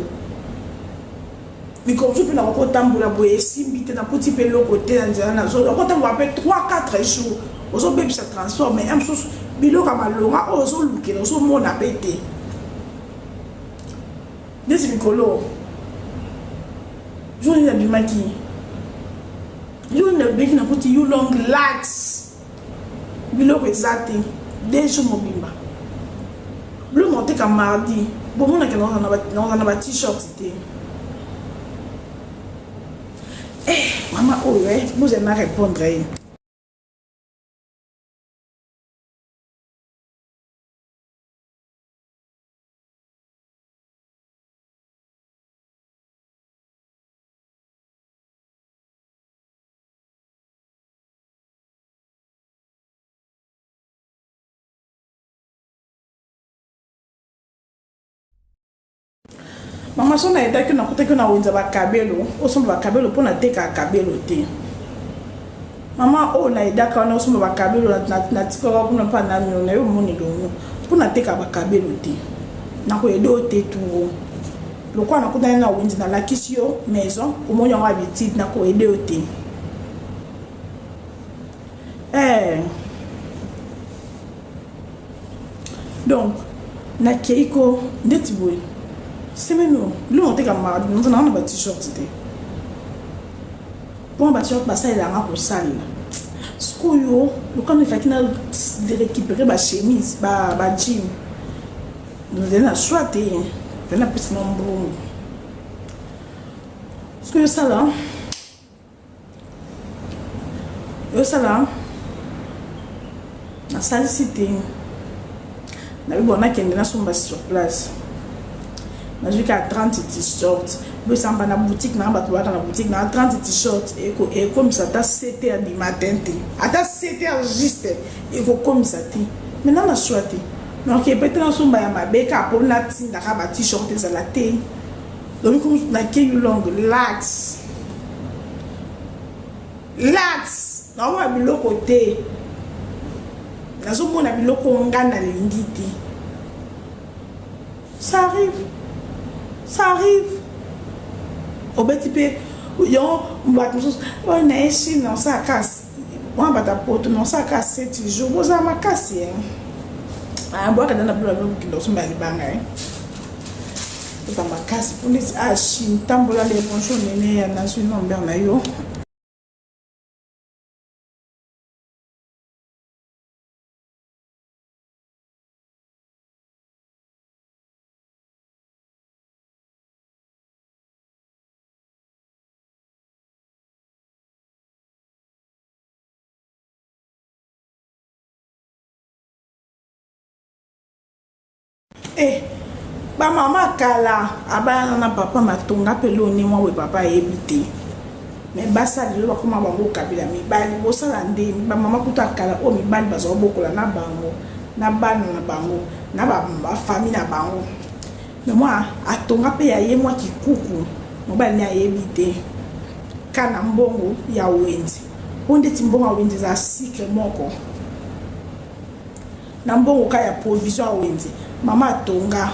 Mikolo mosusu mpe nakoki kotambola boye, esimbi te, nakuti mpe eloko te na nzela, nakotambola mpe 3 4 jours, ozobebisa transport, mais mosusu biloko ya malonga oyo ozolukela ozomona mpe te. Neti mikolo jour nini nabimaki, jour nini nabimaki, nakuti Yulong lax, biloko eza te 2 jours mobimba. Biloko naoteka mardi, bomonaki naoza na ba t-shirt te. Eh, mama oyo, eh, bozali na répondre ye. Mama, so nayedaki, nakutaki na wenza bakabelo, osomba bakabelo mpo natekaka kabelo te. Mama oyo nayedaka wana, osomba bakabelo, natikaka kuna mpa nani na yo omoni elongo, mpo natekaka bakabelo te, nakoyede oyo te. Turo lokola nakutani na wenze, nalakisi yo maison, omoni yango habitude, nakoyede yo te. Eh. Donc nakei ko ndeti boye semaine oyo, biloko nateka mardi, naza na ba t-shirt te, mpona ba t-shirt basalelanga kosalela. Sikoyo lokano efaki na récupérer ba chemise, ba jean, nazali na choix te, ezali napesi na mbongo. Sikoyo osala osala, nasalisi te, nayebi bon, nakende nasomba sur place. Nazwi kaka 30 t-shirt, bosamba na boutique na bato bayaka na boutique na 30 t-shirt, ekomisa ata 7 heures du matin te, ata 7 heures juste ekokomisa te. Maintenant na choix te, donc epete nasomba ya mabe kaka mpo natindaka ba t-shirt ezala te. Donc nakei Yulong lax lax, naomona biloko te, nazomona biloko nga nalingi te. Ça arrive, ça arrive. Obeti mpe yango bato mosusu oyo na ye Chine, naosalaka mwa bato ya poto, naosalaka 7 jours. Bozala makasi e bwaka na bilo kokende kosomba ya libanga e oza makasi mpo neti a Chine. Tambola le. Bonjour nene ya, nazwi number na yo. Eh, bamama kala abayana na papa, matonga mpe loni mwa boye, papa ayebi te. Me basala lelo bakoma bango kabila mibali, bosala ndeni. Bamama kuta kala oyo mibali bazwa bokola na bango na bana na bango na bafamille na bango. Me mwa atonga mpe ya ye mwa kikuku, mobali ne ayebi te, ka na mbongo ya wenze, mpo ndeti mbongo ya wenze eza cycle moko na mbongo ka ya provision ya wenze. Mama atonga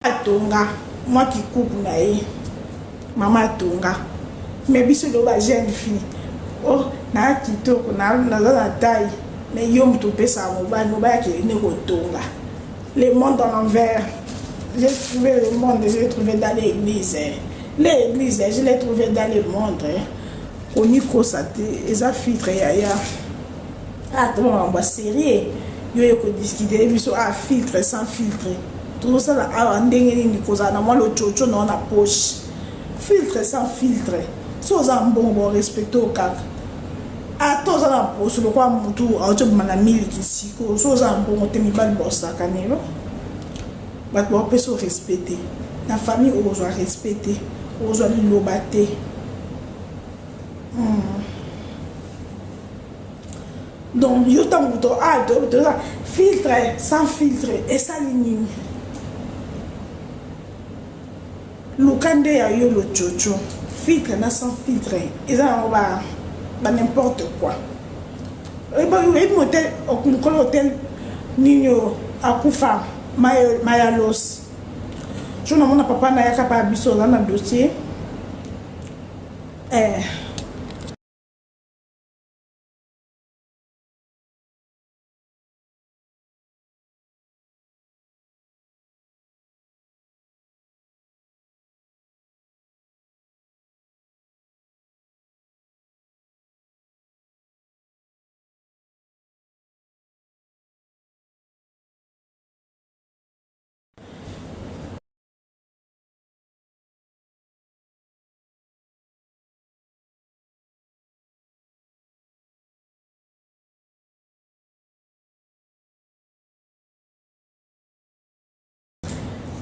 atonga. mwa kikuku na ye mama atonga. Mais biso lelo ba jeune fille, oh naa kitoko, naza na taille, mais yo moto opesaka mobali, mobali akende nde kotonga. Le monde à l'envers. J'ai trouvé le monde, je l'ai trouvé dans l'église. L'église, je l'ai trouvé dans le monde. Komikosa te, eza filtre yaya. Ah, to makambo ya sérieux. Yo ye kodiscuter biso ah filtre sans filtre. Tozosala awa ndenge nini kozala na mwa lochocho na na poche. Filtre sans filtre. So oza mbongo bo respecte kaka. Ata oza na poso lokola motu auti obima na miliki sikoyo, so oza na mbongo te, mibali baosaka nelo, bato baopesa o respect te na famille, okozwa respect te, okozwa liloba te. Donc yo ntango to ah toza filtre sans filtre, esali nini? Luka nde ya yo lochocho. Filtre na sans filtre eza yango ba ba n'importe quoi. Oyebi motel, mokolo hotel nini oyo akufa, Mayalos, jo namona papa na yaka pa biso, oza na dossier eh.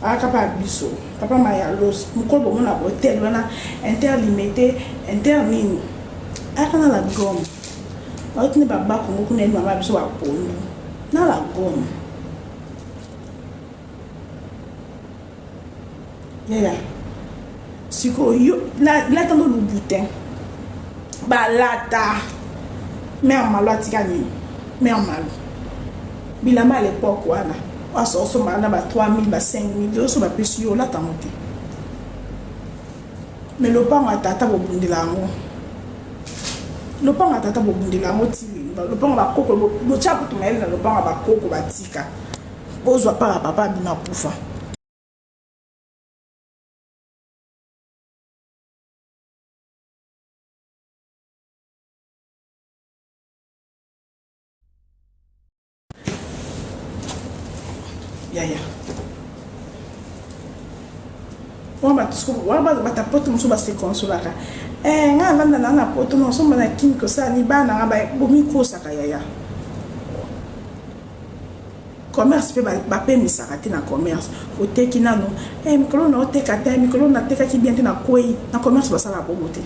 Ayaka pa biso papa Mayalos, mokolo bomona hotel wana interlimité inter nini, ayaka na la gomme, bauti nde babakongo kuna, ye mama biso bapondu na la gomme. Yaya, sikoyo yo lata ndo Louboutin, balata mare Malo, atika nini mare Malo, bilamba ya l'époque wana asosombaka na ba 3000, ba 5000, nyonso bapesi yo, olata yango te. Mais lopango ya tata bobundela yango, lopango ya tata bobundela yango ti lelo. Lopango bakoko botya kutu mayele na lopango ya bakoko, batika bozwa mpaka papa abima kufa. Yaya, wana bato poto mosusu base consolaka: "Eh, ngai avanda na poto, nasomba na Kini, kosala ni bana nga." Bomikosaka yaya. Commerce mpe bapemisaka te. Na commerce oteki nano, eh, mikolo na oteka te, mikolo natekaki bien te, nakwei. Na commerce basalaka bongo te.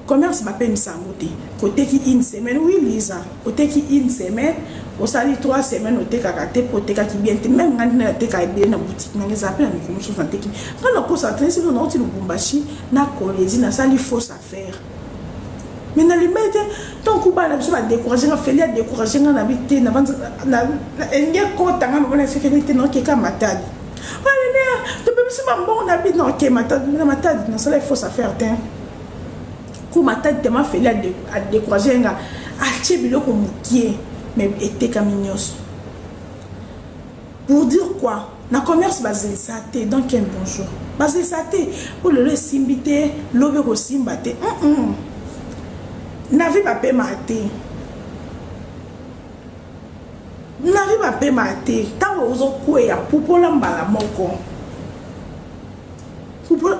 Commerce bapemisa yango te. Koteki une semaine, oui Liza, oteki une semaine, osali 3 semaines otekaka te mpo otekaki bien te. Même ngai ndenge nateka ebele na boutique nanga, ezala mpe na mikolo mosusu nateki. Ngai nakosa te, sino nauti Lubumbashi na Kolwezi, nasali fausse affaire, mais nalimbai te. Ntongo bana biso badécourage nga, Feli adécourage nga na bi te, elingi ekota nga mabona efekeli te, naokeka Matadi alene, topemisi bambongo na bi, naoke Matadi. Na Matadi nasala fausse affaire te. Ku Matadi tema, Feli adécourage nga, atie biloko mokie, mais etekami nyonso. Pour dire quoi? Na commerce bazelisa te. Donc un bonjour bazelisa te mpo lelo esimbi te, lobi ekosimba te. Na vie bapema te, na vie bapema te. Ntango ozokweya, pupola mbala moko.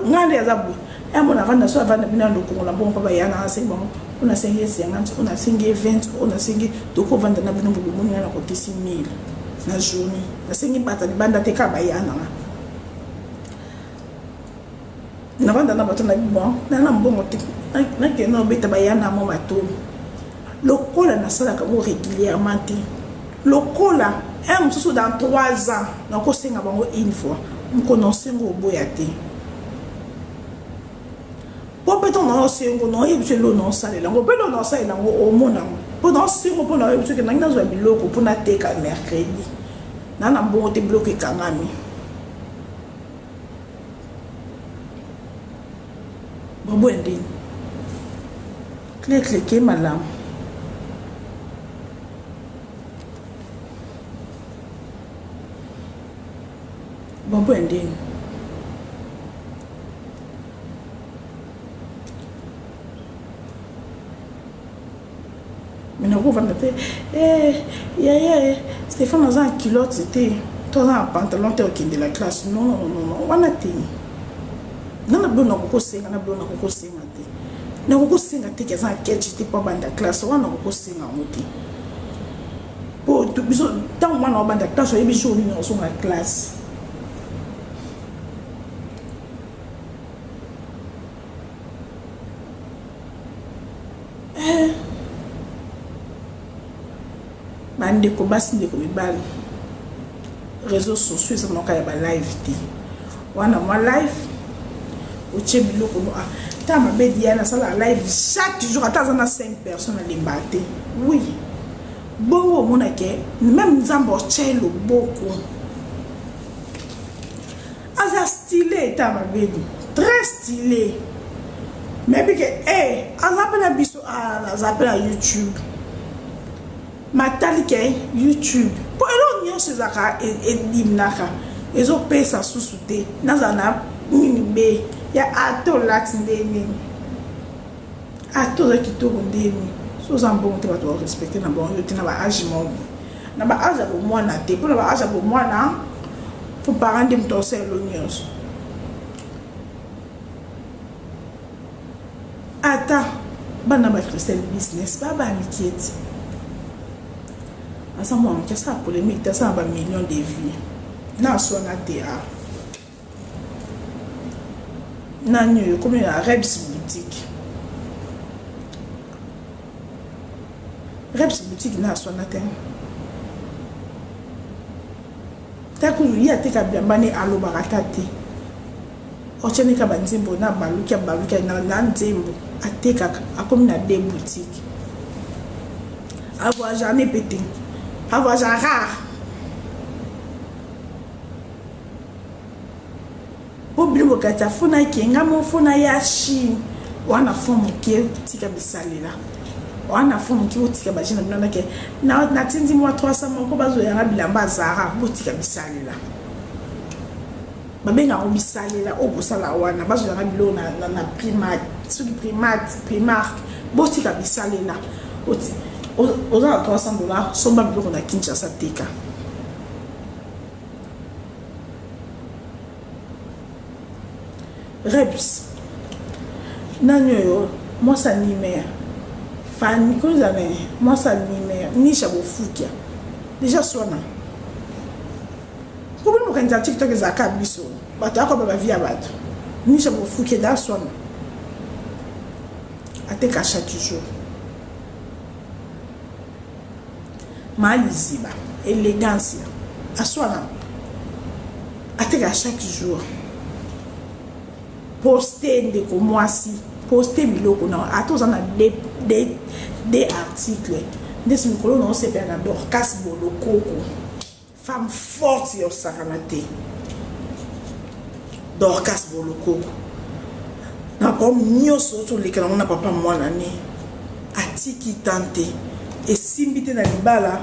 Ngai nde aza boye, yamona avanda so avanda bino ya lokongola mbongo mpo baya na asengi bango, oyo nasengi ye 50, oyo nasengi ye 20, oyo nasengi tokovanda na bino boye. Bomoni, ngai nakotisi 1000 na journée, nasengi bata libanda te, kaka baya nanga navanda na bato na bon na mbongo te, nakende obeta baya na mwa matolo. Lokola nasalaka ngo régulièrement te, lokola un mosusu dans 3 ans nakosenga bango une fois, mokolo naosenga oboya te, mpo mpe ntango naosengo naoyebi so eloko naosalela yango, mpe eloko naosalela yango omona yango, mpo naosengo mpo naoyebi soki nangi nazwa biloko mpo nateka mercredi, na mbongo te, biloko ekangami. Bobo ya ndeni. Cle cle ke malamu. Bobo ya ndeni. Mais nakovanda te eh, yaya eh, Stéphane aza na culotte te to aza na pantalon te okende la classe non non non non wana te nga na bilo nakokosenga na bilo nakokosenga te nakokosenga te ke aza na ketch te mpo abanda classe wana nakokosenga yango te mpo biso ntango mwana obanda classe oyebi jour nini ozonga classe Eh. Bandeko basi ndeko mibali réseaux sociaux eza moko ya balive te wana mwa live otie biloko no ah, ta mabe diana asala live chaque jour ata aza na 5 personnes alemba te oui bongo omonake meme nzambe otye loboko Aza style ta mabedi très style mais bike eh aza pe na biso ah, aza pe na YouTube matali ke YouTube po eloko nyonso ezalaka edimnaka ezopesa susu te nazala na nini be ya ata olati nde nini ata oza kitoko nde nini so oza mbongo te bato barespecte na bango yo te na ba age moko na ba age ya bomwana te mpo na ba age ya bomwana fo parent nde moto aosala elo nyonso ata bana ba christelle business ba bamike ti aza mwana moke asala polémique te asala ba million de vie na aswana te a nani oyo ekomi na rebs boutique Reps boutique na aswana te. Takuzu ye ateka bilamba ne alobaka ata te. Otyani ka banzembo na baluki abaluki na, na nzembo atekaka akomi na deux boutique. Avoyagea ne pe te. Avoyagea rare. Po bino bokanisa fo na ke nga moko fo na ya chine wana fo moke tika bisalela wana fo moke botika ba jeune na bino nake natindi mwa 300 moko bazo yanga bilamba zara botika bisalela babenga yango bisalela oyo bosala wana bazo yanga biloko na, na, na primat soki primat primark botika bisalela oza na 300 dollars somba biloko na kinshasa teka Reps nani oyo mwasi animer fani koza na mwasi animer nisha bofukia deja swana po bino bokanisa tiktok ezalaka biso bato akoba bavi ya bato nisha bofukia da swana ateka chaque jour Ma liziba elegancia aswana ateka chaque jour poste ndeko mwasi poste biloko na ata oza na de, de, de article ndesi mikolo na osepela na dorcas bolokoko Femme forte ya osakana te. Dorcas Bolokoko. Na problème nyonso oyo toleka nango na papa mwana ne atiki tan te esimbi te na libala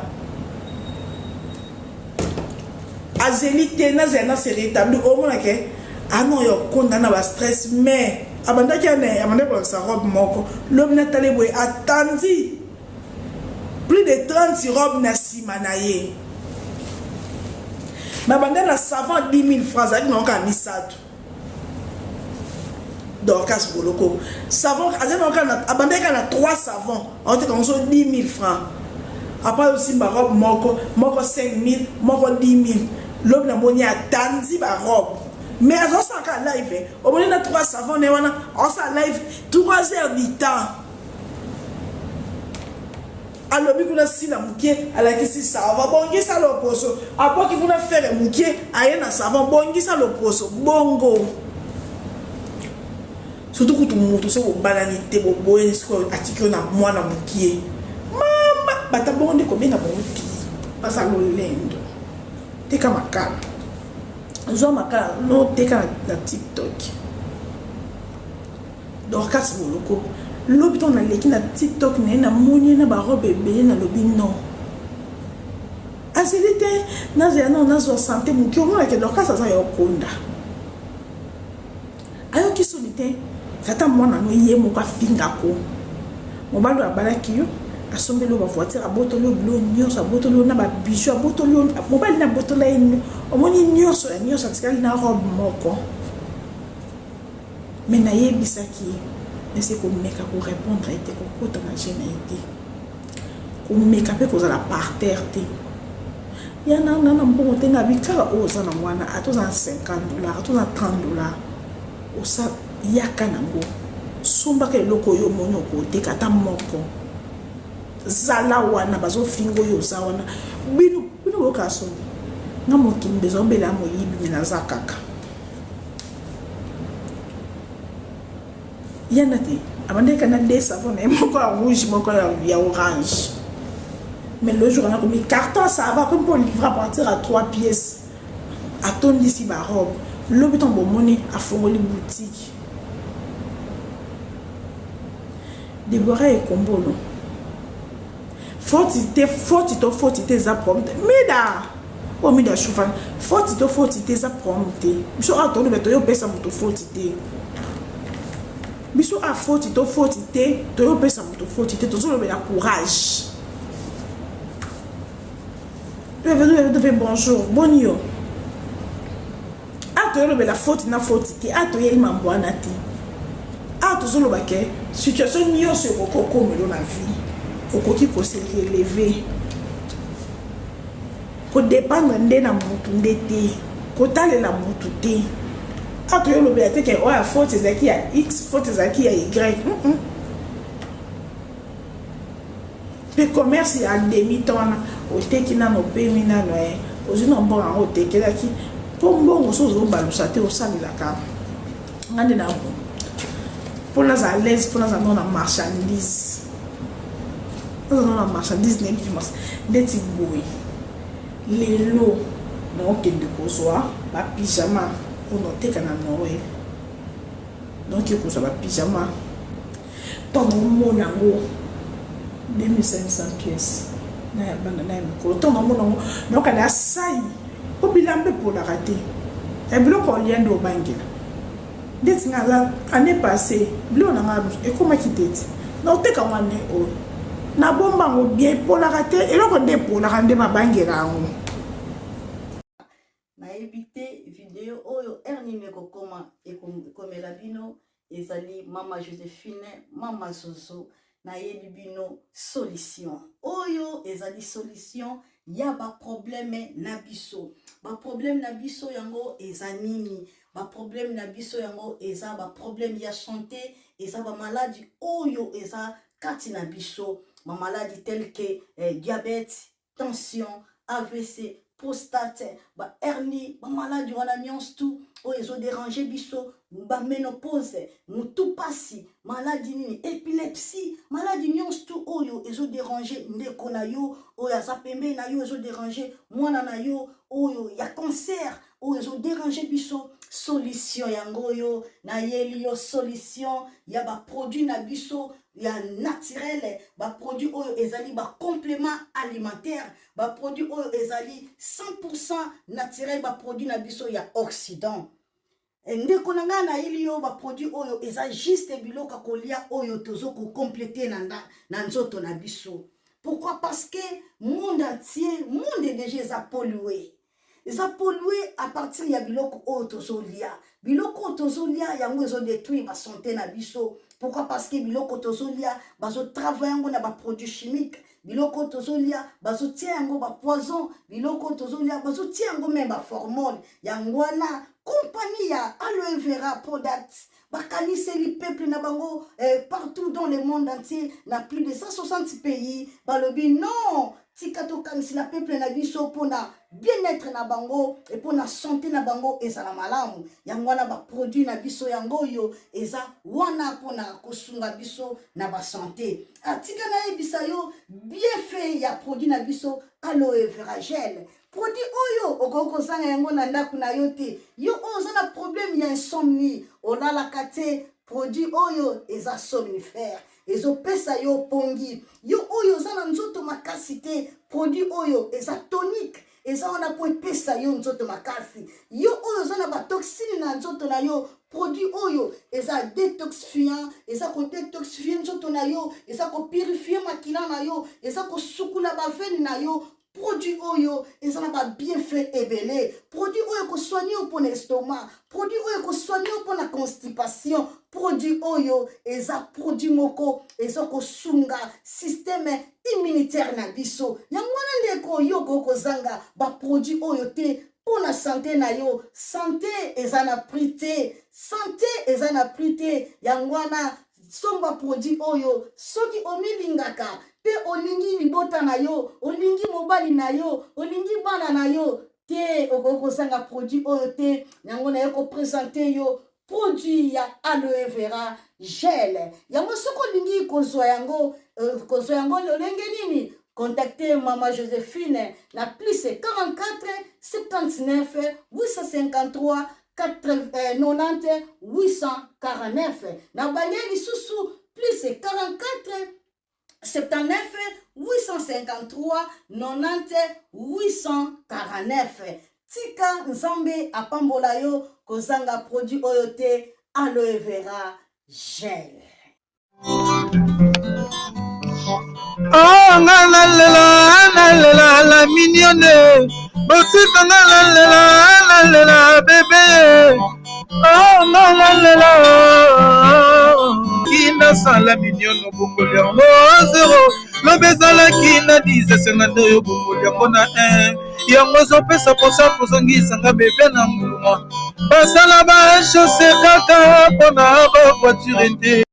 azeli te nazela na se rétabli omona ke ano ah yo konda na ba stress mais abandaki ane abandaki kolakisa robe moko lobi natali boye atandi Plus de 30 robes na sima na ye. Na banda na savon 10 000 francs azalaki na kaka misato. Dorcas Boloko. Savon azalaki na kaka abandaki kaka na 3 savons. Aoteka yango so 10 000 francs. Après osimba robe moko, moko 5 000, moko 10 000. Lobi namoni atandi ba robe. Mais azosala kaka live. Omoni na 3 savons ne wana, osala live 3 heures du temps. Alobi kuna sila mukie alakisi savon bongisa loposo abwaki kuna fere mukie aye na savon bongisa loposo bongo surtout kutu mutu soki bobalani te boboyani sikoyo atiki yo na mwana mukie mama bata bongo nde kobenga bango ti baza lolendo teka makala zwa makala no teka na, na tiktok. Dorcas Boloko lobi ntango naleki na tiktok na ye namoni ye na barobe ebele nalobi non azeli te nazela nano nazwa sante moke omonake Dorcas aza ya okonda ayoki soni te tata mwana no ye moko afingako mobali oyo abalaki yo asombeli yo bavoiture abotoli yo bilo nyonso abotoli yo na babiju abotoli yo mobali na abotola ye omoni nyonso ya nyonso atikali na robe moko me nayebisaki ye ese komeka korepondre ye te kokota na je na ye te komeka mpe kozala par terre te ya na nga na mbongo te nga bikaka oyo oza na wana ata oza na 50 dollar ata oza na 30 dollar osa yaka nango sombaka eloko oyo omoni okoteka ata moko zala wana bazofinga oyo oza wana bino bino boyokaa soni nga mokili mbe ezobela moyibi me naza kaka yana te abandaki kana de savon na ye moko ya rouge moko ya orange mais le jour wana akomi carton ça va akomi mpo livre à partir ya 3 pièces atondisi barobe lobi ntango bomoni afongoli boutique debora ekombolo foti te foti to foti te eza problème te mida oyo mida shufa foti to foti te eza problème te biso awa toloba toyo opesa moto foti te biso a foti to foti te toyo opesa moto foti te tozolobela courage bonjour boni yo a toyolobela foti na foti te a toyeli mambo wana te a tozoloba ke situation nyonso ekoki okomelo na vie okoki kose relever kodependre nde na mutu nde te kotalela mutu te a toyolobela te ke oyo faute ezalaki ya x faute ezalaki ya y mm -mm. Pe commerce ya demi temps wana oteki nano opemi nano eh ozwi na mbongo yango otekelaki po mbongo so ozobalusa te osalelaka nga nde na mpo nazala l'aise mpo nazala nao na marchandise nazala nao na marchandise nayebi ndeti boye lelo naokende kozwa bapijama mpo naoteka na noel naoke kozwa bapijama Ntango omona yango 2500 pièces na ya bana na ya mikolo, ntango namona yango nayoka na sai mpo bilamba epolaka te ya biloko olia nde obangela ndeti nga aza année passée biloko na nga ekomaki te ti naoteka yango année oyo nabomba yango bien epolaka te eloko nde epolaka nde babangela yango. Nayebi te video oyo heure nini ekokoma ekomela bino ezali mama Josephine mama Zozo nayeli bino solution oyo ezali solution ya ba problème na biso ba problème na biso yango eza nini ba problème na biso yango eza ba problème ya santé eza ba maladi oyo eza kati na biso ba maladi tel que eh, diabète tension avc prostate ba hernie ba maladi wana nyonso tu oyo ezo déranger biso ba ménopause mutu pasi maladi nini epilepsie maladi nyonso tu oyo ezo déranger ndeko na yo oyo aza pembeni na yo ezo déranger mwana na yo oyo ya cancer oyo ezo déranger biso solution yango oyo nayeli yo solution ya baproduit na biso ya naturel baproduit oyo ezali bacomplément alimentaire baproduit oyo ezali 100 naturel baproduit na biso ya occident eh, ndeko na ngai nayeli yo baproduit oyo eza juste biloko ya kolia oyo tozo kocomplete na, na nzoto na biso pourquoi parce que monde entier monde déjà eza pollué eza pollue à partir ya biloko oyo tozolia biloko oyo tozolia yango ezodetruire basante na biso pourquoi parce que biloko tozolia bazotravaille yango na baproduit chimique biloko oyo tozolia bazotia yango bapoison biloko oyo tozolia bazotia yango meme baformole yango wana kompani ya aloe vera product bakaniseli peuple na bango eh, partout dans le monde entier na plus de 160 pays balobi non tika tokanisela peuple na biso mpona bien-être na bango e mpona sante na bango ezala malamu yango wana baproduit na biso yango oyo eza wana mpona kosunga biso na basante atika ah, nayebisa yo bienfait ya produit na biso aloe vera gel produit oyo okoki kozanga yango na ndako na yo te yo oyo oza na problème ya insomnie olalaka te. Produit oyo eza somnifère, ezopesa yo pongi. Yo oyo oza na nzoto makasi te, produit oyo eza tonique, eza wana mpo epesa yo nzoto makasi. Yo oyo oza na batoxine na nzoto na yo, produit oyo eza detoxifiant, eza kodetoxifie nzoto na yo, eza kopurifie makila na yo, eza kosukula bavene na yo. Produit oyo eza na ba bienfait ebele. Produit oyo ekosoigne yo mpo na estomac, produit oyo ekosoigne yo mpo na constipation. Produit oyo eza produit moko eza kosunga système immunitaire na biso. Yango wana ndeko, yo okoki kozanga ba produit oyo te mpo na sante na yo. Sante eza na prix te, sante eza na prix te. Yango wana somba produit oyo soki omilingaka mpe olingi libota na yo, olingi mobali na yo, olingi bana na yo te, okoki kozanga produit oyo te. Yango naye kopresente yo produit ya aloe vera gel. Yango soki olingi kozwa yango, kozwa yango lolenge nini? Contacte Mama Josephine na plus 44 79 853 90 849. Na bande lisusu plus 44 79 853 90 849. Tika Nzambe apambola yo, kozanga produit oyo te, aloe vera gel. Oh, nga nalela, nalela la mignonne, botika nga nalela, nalela bebe. Oh, nga nalela kinasala mignonne, obongoli yango zero, lobi ezalaki na 10, esenga nde oyo obongoli yango na 1. Yango ezopesa mposa kozongisa nga bebe na nguluma, basala ba chausse kaka mpona ba voiture te.